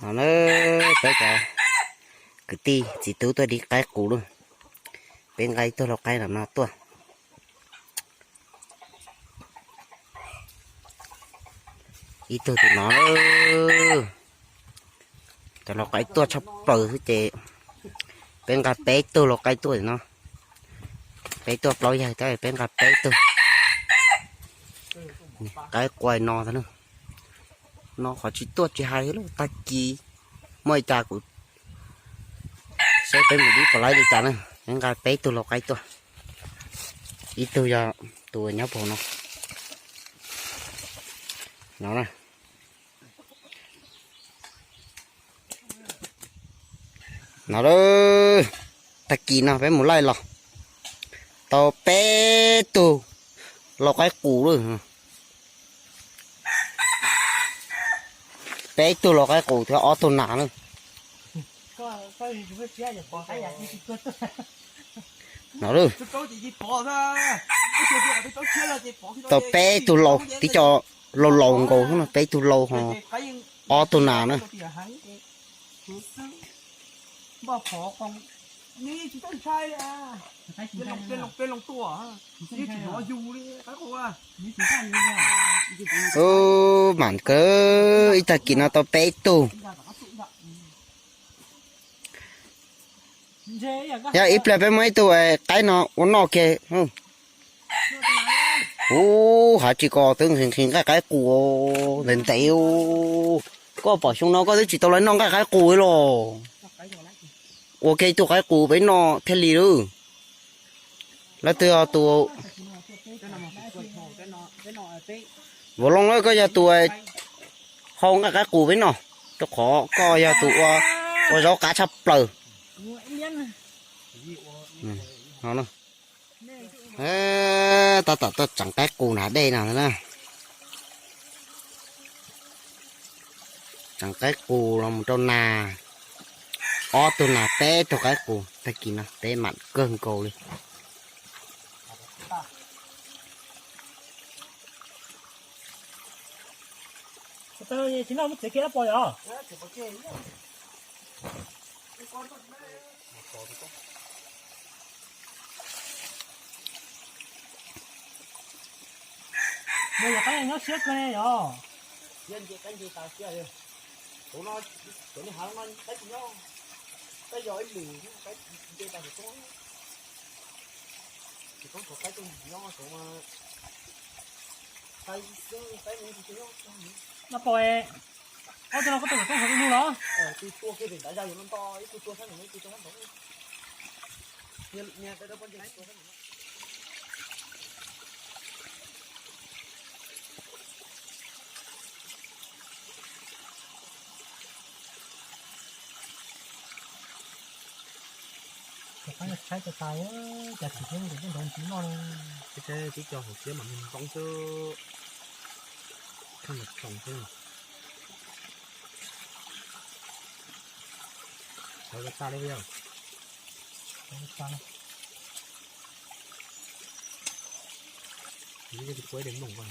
No na, peb cov kwv tij txiv tub tuaj dib qaib qus lawm. Peb nqa ib tug lau qaib no no tuaj. Ib tug tim no. Cov lau qaib tuaj tshaj plaws xwb ces peb nqa peb tug lau qaib tuaj no. Peb tuaj plaub yawg thiab peb nqa peb tug. Qaib qua no tag na. No qhov tsis tuaj tsis hais lub tag kis muaj ib cas kuv saib peb mus dib puas laib li cas na. Peb nqa peb tug lau qaib tuaj. Ib tug yog tus nyob puag no. No na. No, tag kis no peb mus laij los tau peb tug lau qaib qus lawm. Peb tug lau qaib qus thiab ob tug nas lawm. No, tau peb tug lau, tib co lau laus nkaus xwb no, peb tug lau ho ob tug nas na. Ub, mam kawg, ib tag kis no tau peb tug. Yog ib pliag peb muab ib tug qaib no ua noj kiag. Ub, hav tsis ko twb nqhis nqhis nqaij qaib qus ntev ntev. Koj pom xyoo no koj twb tsis tau lawv noj nqaij qaib qus los. Ua kiag ib tug qaib qus peb noj thiaj li lawm. Lawv twb tus Vauv Looj, koj yog tus hau nqaij qaib qus peb noj, rau qhov koj yog tus ua zaub qab tshaj plaws. Tab tom tuaj tseev qaib qus nram dej no na. Tseev qaib qus los mus rau nas, ob tug nas peb tug qaib qus, tag kis no peb mam kawg nkaus li. Nws yog qaib nyob siab kawg ne yog. Siab nce qaib nce tas siab li. Tus no, cov niag hav no qaib tsis nyob, qaib yog ib lwm qaib nce tas tus tub. Tus tub thaum qaib tug nyob thaum qaib xwb, qaib nyob tsis nyob. No pom, ob tug no koj tus tub hauv ib lub los? Tus tua kiag pem ntav yog yuav no nto, ib tug tua sab nraud, ib tug tua sab nraud. Cov qaib no tshaib tas tas, cas tsis tau nkaus nrov ntxiv noj li. Tshaib tshaib tib co hauv siab mas ntoo xwb, kheej tsoos xwb. Sawv tag li yog. Sawv tag li. Tsis kuaj de moom ko.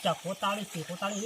Cas quav tas li, tsis quav tas li.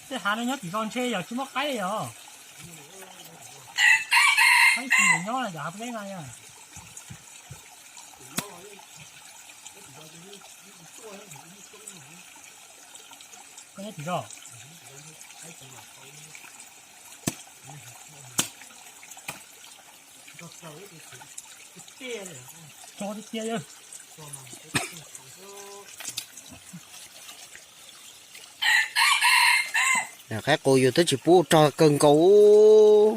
Tej hav no nyob tim zos ntshe yog tsis muaj qaib yog. Qaib tsis nyob yog hav peb na yog. Koj nyob tim zos. Tso tiag tiag yog. Qaib qus yus twb tsis pub rog kawg nkaus.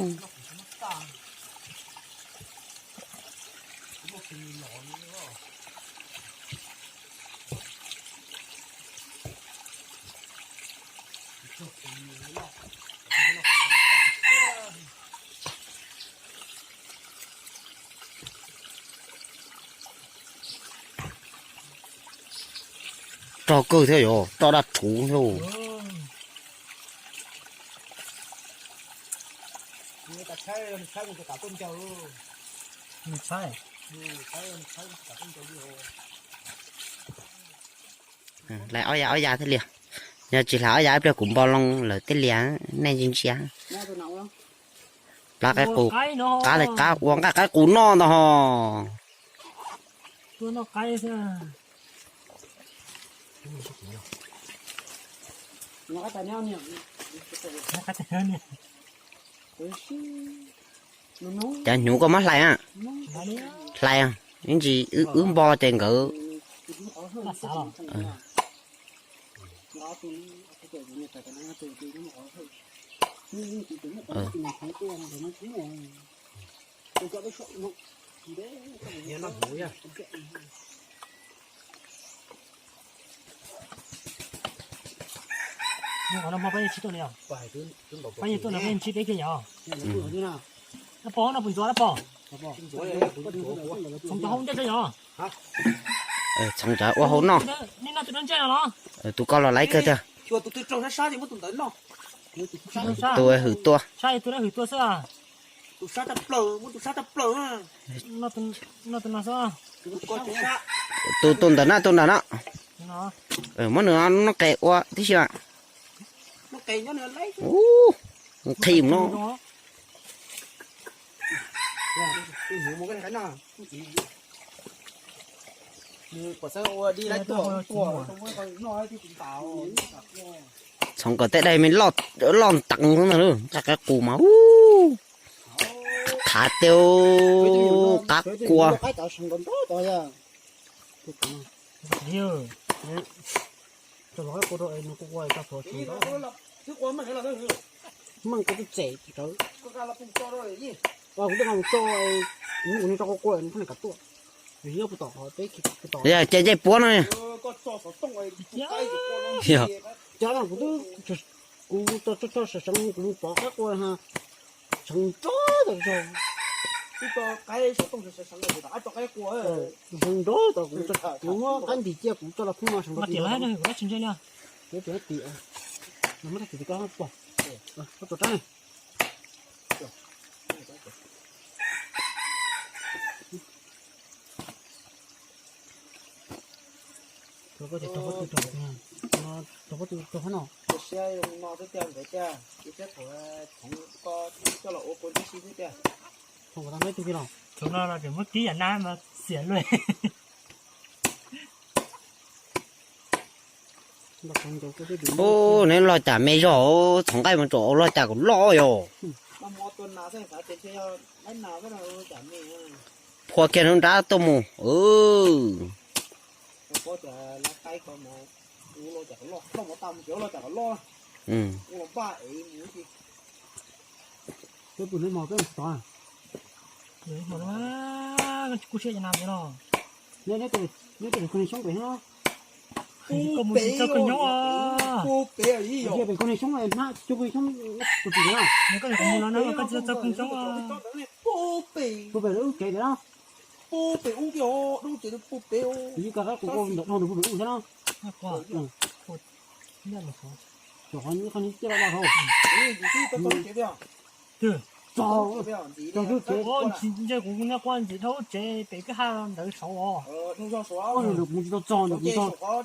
Rog kawg thiab yog rog daj rhuv thiab. Hlais ob yav ob yav thiaj li. Yog tsis hlais ob yav ib pliag kuv npo loo lawm thiaj li. Nej ntsia ntsia. Plab qaib qus, qab li qab ua nqaij qaib qus noj ntag ho. Cov hnyuv koj muab hlais a. Hlais, ib ntsis wb npo ces nkawd. Qhov no peb yeej tsis tuaj li os. Peb yeej tuaj no peb yeej ntsib peb kiag yog. Dab pog no puas ntxuav dab pog? Txhoov cov hau ncaj tso yog. Txhoov cov ua hau noj. Nej noj tus dab ntsej no los? Tus koj los laiv kawg tiag. Tus hwm tua. Sab tus dab hwm tua xwb. Tus tus ntawm na, tus ntawm na. Muab nws noj qe ua tib si. Qhim no. Txhoov kom tej daim me loj nteev na, nqa qaib qus mas. Qhav tiag, qab kua. Yog ces ncej puab no. Yog. Kuv tso tso seev kuv mus pov qaib qua ha. Seev nrov tau zog. Seev nrov tau kuv, kuv muab qaib ntim cia kuv tso los pheej no seev nrov. Kuv tias tim, muab tag kis koj pom. Koj tua rab. Rau koj ces rau koj tus rau, rau koj tus rau no. Txhoov no ces muab kib yam nab mas xiam luaj. Ub, neb loj cas me zog, txhoov nqaij mas tsuas loj cas kom loj yog. Phua kiag nrab tuaj mus. Ua cas lawv qaib ko mas ua los cas kom loj, loj mov tas mus ces ua los cas kom loj, ua los npaj es mus xwb. Peb pum neb mos peb mus tod. Kuj siab ces nas pem los. Neb, neb tus, neb tus pem koj niag xyoob pem no. Koj mus tsis txog koj xyoob os. Pem koj niag xyoob hnab cuag koj niag xyoob tus pem no. Koj mus no na koj tsis txog koj xyoob os. Pem lawv lub tsev pem no. Pem ub kiag, lub tsev pem. Ib ka qaib qus ua ntawm dhau ntawm pem ub thiab no. Txog qhov ib qhov niag ciaj loj loj hauv. Txog, txog lub tsev. Ntshe kuv nyob quaj ntxim dhau lub tsev pem kwj ha ntawd saud os. Ntawm kuv tsis tau txog,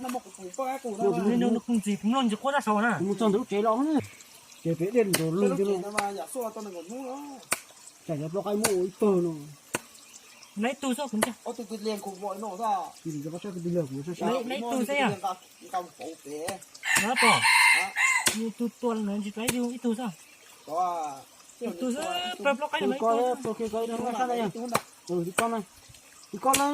ntawm kuv txog. Kuv ntxim kuv mloog ntsis quaj tab saud na. Kuv mus txog ntawm lub tsev los na. Ces pem dej ntawd lug no. Tsam yog plaub qaib muab ua ib tug no. Neb ib tug xwb kuv ntsia. Neb ib tug xwb yog. Pom, tus tua ntsis ib tug xwb. Ib tug xwb, plaub qaib no ib tug. Ib ko na, ib ko na.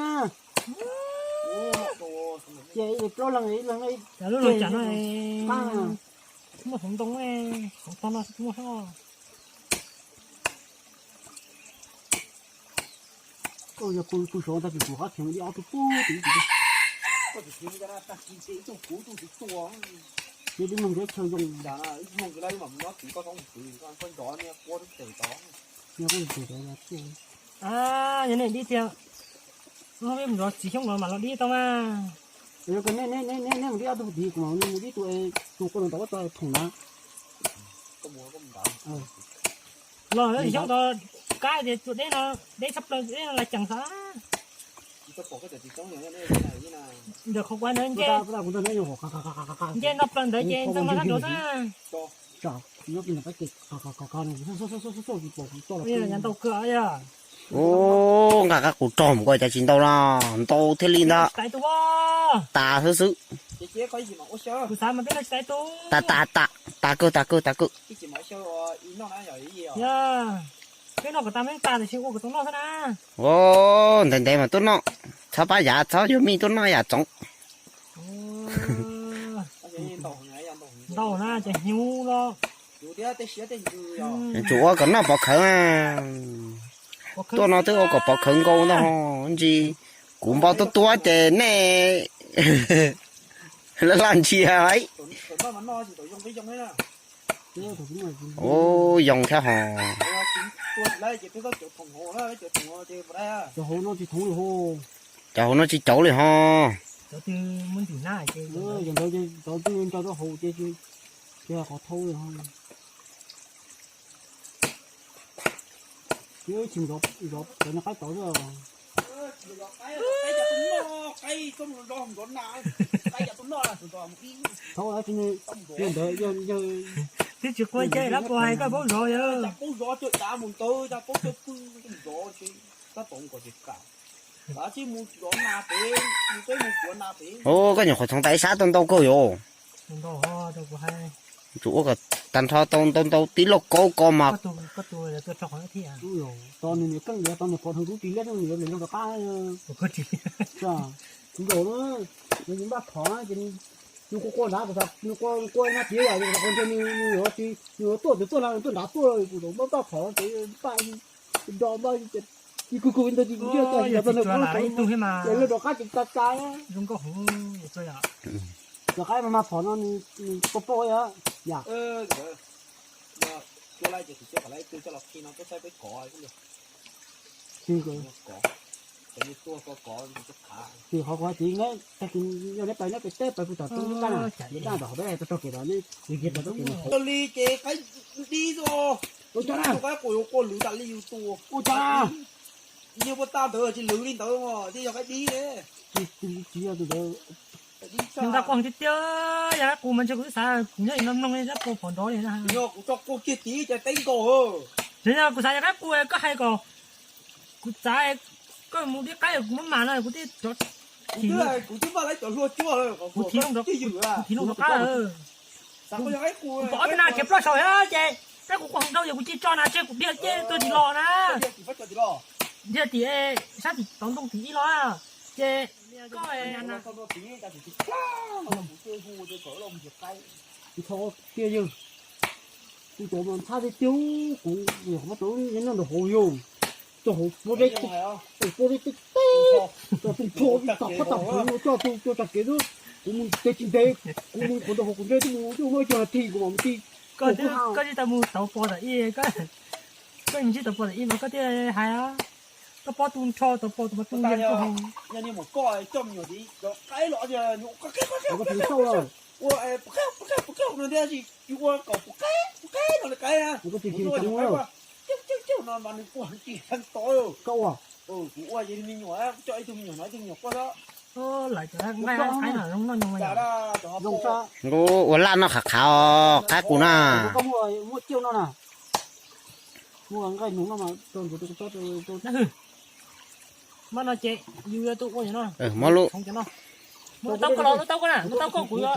Ces plaub leeg ib leeg. Cas lub log cas no muaj hauv ntoo, hauv tog no muaj hauv. Yog pw saud tag kis kuv qab theev ib ob tug pub tim ib tug. Neb twb mloog teb chaws zoo. Yog nej dib tiag, peb mus zov txiv xyoob los mam los dib tau mas. Neb, neb, neb mus dib ob tug tid, kuv mam li mus dib tus, tus quaj ntawd tau thoom na. Los txiv xyoob tau kab ces tua deb no, deb tshaj plaws deb no lais ceem xav. Ntawm qhov kuv ntawd nce, nce no plaws ntawd ces ntxeev no sab nraud xwb. Yav ntau kawg yog. Ub, nqa qab qus rog mus ko cas tsis ntau no, ntau thiaj li ntag. Tas xwb xwb. Kuv xav mas peb no tsis tas tus. Tas tas tas, tas kawg tas kawg tas kawg. Yog, peb noj kom tas me tas tiam sis ua kom tau noj xwb na. Ub, ntev ntev mas tuaj noj, txhob pab yav txhob yuav mij tuaj noj yam txoov. Ntau na ces hnyuv los. Tsum ua kom noj pov khawv. Tuaj no twb ua kom pov khawv nkaus ntag ho ntsis. Kuv npau tuab tuab ces nej laj laj ntsia. Ub, yoo thiab ho. Cov hauv no tsis cauv li ho. Yog ntawd ces cov twb nco rau hauv ces qhov thau li ho. Ib chim zov cov niag qaib tod xwb. Thau, ntawd yog, twb tsis quaj ncaig lab puas hais koj paub zov yog. Ub, koj nyuam qhuav txhoov tas ib sab tau ntau kawg yom. Tsum ua kom tag nrho tau ntau ntau tib lauj kaub ko mas. Nws qeej liab, tau nws pov thawv tub ris liab, nws yuav lem loo rov qab. Nws npaj phom ces nws quaj quaj nrad, nws quaj quaj nag tiav yam, nws yuav tsis, nws yuav tuaj ces tuaj na, nws tuaj nrad tuaj, kuv npaj phom ces npaj do npaj ib kug kug ntawd ces kuv thiaj tau ib tug ces lawv rov qab ces tsa tsa. Rov qab mas mas phom no nws poj poj yom. Ces qhov kuv hais tias neb tag kis yog neb pais neb pais teb pais pw tom teb neb daj na, neb daj tom qhov peb tau tog kev los neb yog kiag tau tog kev no. Li ces qaib dib xwb. Ua cas na? Qaib quas yuav quaj lwv tas li yus tus. Ua cas na? Yog ua tag ntawd tsis lwv li ntawd mas thiaj yog qaib dib ne. Tsis, tsis yog tus ntawd. Nws nqa quaj tiag tiag, yog qaib qus mas ntshe kuv twb xav kuv nyob no mloog nyob qus phom nrov li na. Yog kuv tso quaj kiag tid ces teb nkaus. Yog kuv xav yog qaib qus koj hais kom kuv txav koj mus dib qaib kuv muab mas no kuv thiaj rov. Kuv twb npaj lawv cov hlua cuab, kuv thiaj, kuv thiaj rov qab. Pom ob tug nas khiav ploj saum thiab ces qaib qus quaj hauv ntau ces kuv cia tso nas tseg kuv dhia ces tuag tim los na. Dhia tim sab tim tauv ntoo tim ib los. Ces koj tiag yawg, kuv cov mas ntxhab tiag tiag, kuv niam qhov muab rau noj ntawm hauv yog, coj hauv pob zeb, pob zeb teb teb, coj tus nrho tag pob tag phev no coj tus cua tag kev xwb. Kuv mus ntev tsis ntev, kuv mus qhov ntawd hauv kuv ntshe twb mus twb muaj ib co nas this kuv mam mus ti. Koj tsis tau mus tauv pos tam ib, koj mus ntsib tauv pos tam ib mas koj thiaj hais, koj paub tus nrho tauv pos tus mas tus ntawd. Yog niag maum koj coj me nyuam tid cov qaib los tias nyuam qab qab qab qab ua puas qab puas qab puas qab no thiab tsis ua kom puas qab puas qab no li qaib na. Kuv ua cawg cawg cawg no mas nws puas tis heev tod. Koj ua, kuv ua ces me nyuam, coj ib tug me nyuam no ib tug me nyuam quaj xwb. Lawv cov nqaij qaib no zoo noj nyoos. Ua laj noj qhav qhav os, qab kuv na. Muaj cawg no na. Muaj nqaij nug no mas. Mas no ces yus yuav tuaj ua no. Muab lub, lub taub koj los, lub taub koj na, lub taub koj kuv yuav.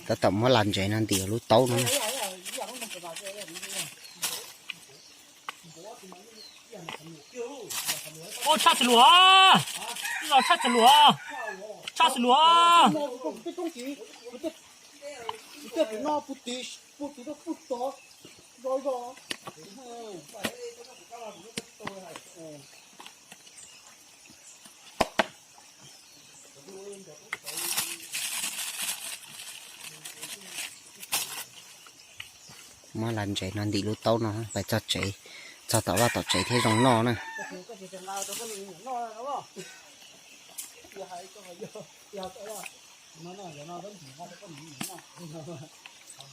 Tab tom muab las ntsev no ntim lub taub no. Ua tshaj txim luam, los tshaj txim luam, tshaj txim luam. Muab las ntsev no ntim lub taub no pais txog tsev, txog tom vaj tom tsev thiaj zoo noj na.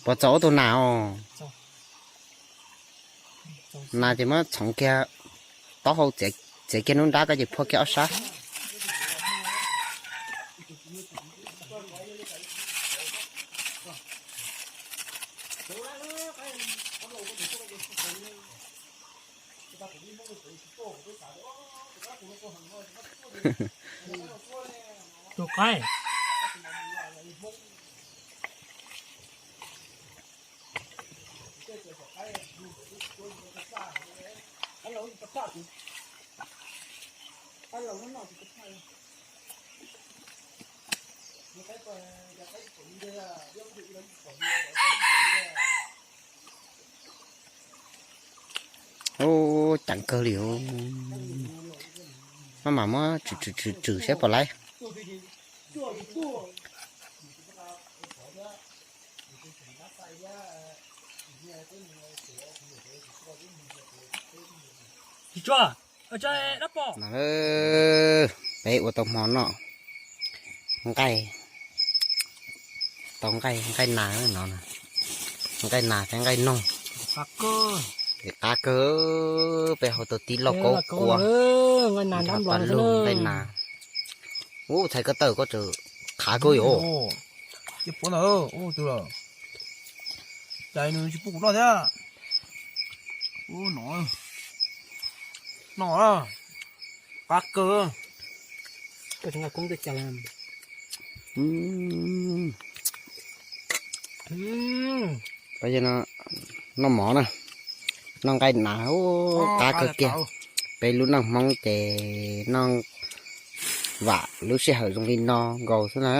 Puas txaus ob tug nas os? Nas ces muab txhoov kiag taub hau, txiav kiag nruab nrab ko ces phua kiag ob sab. Tus qaib. Ub, ceev kawg li os. Maj mam muab tswm tswm tswm tswm saib puas laib. Tsis tshua. No, peb ua tau hmo noj nqaij, tau nqaij, nqaij nas no, nqaij nas thiab nqaij noog. Qab kawg, peb hau tau tib lauj kaub kua, nrog paj lug nqaij nas. Ub, txhais ko taw koj tseem qhav kawg yuav. Ces puav ntawd ua tus lawm, cas nws tsis pub kuv noj thiab. Ub, no, noj, qab kawg. Peb noj mov na, noj nqaij nas, qab kawg kiag. Peb lub neej Hmoob ces noj vam lub sij hawm zoo li no nkaus xwb na.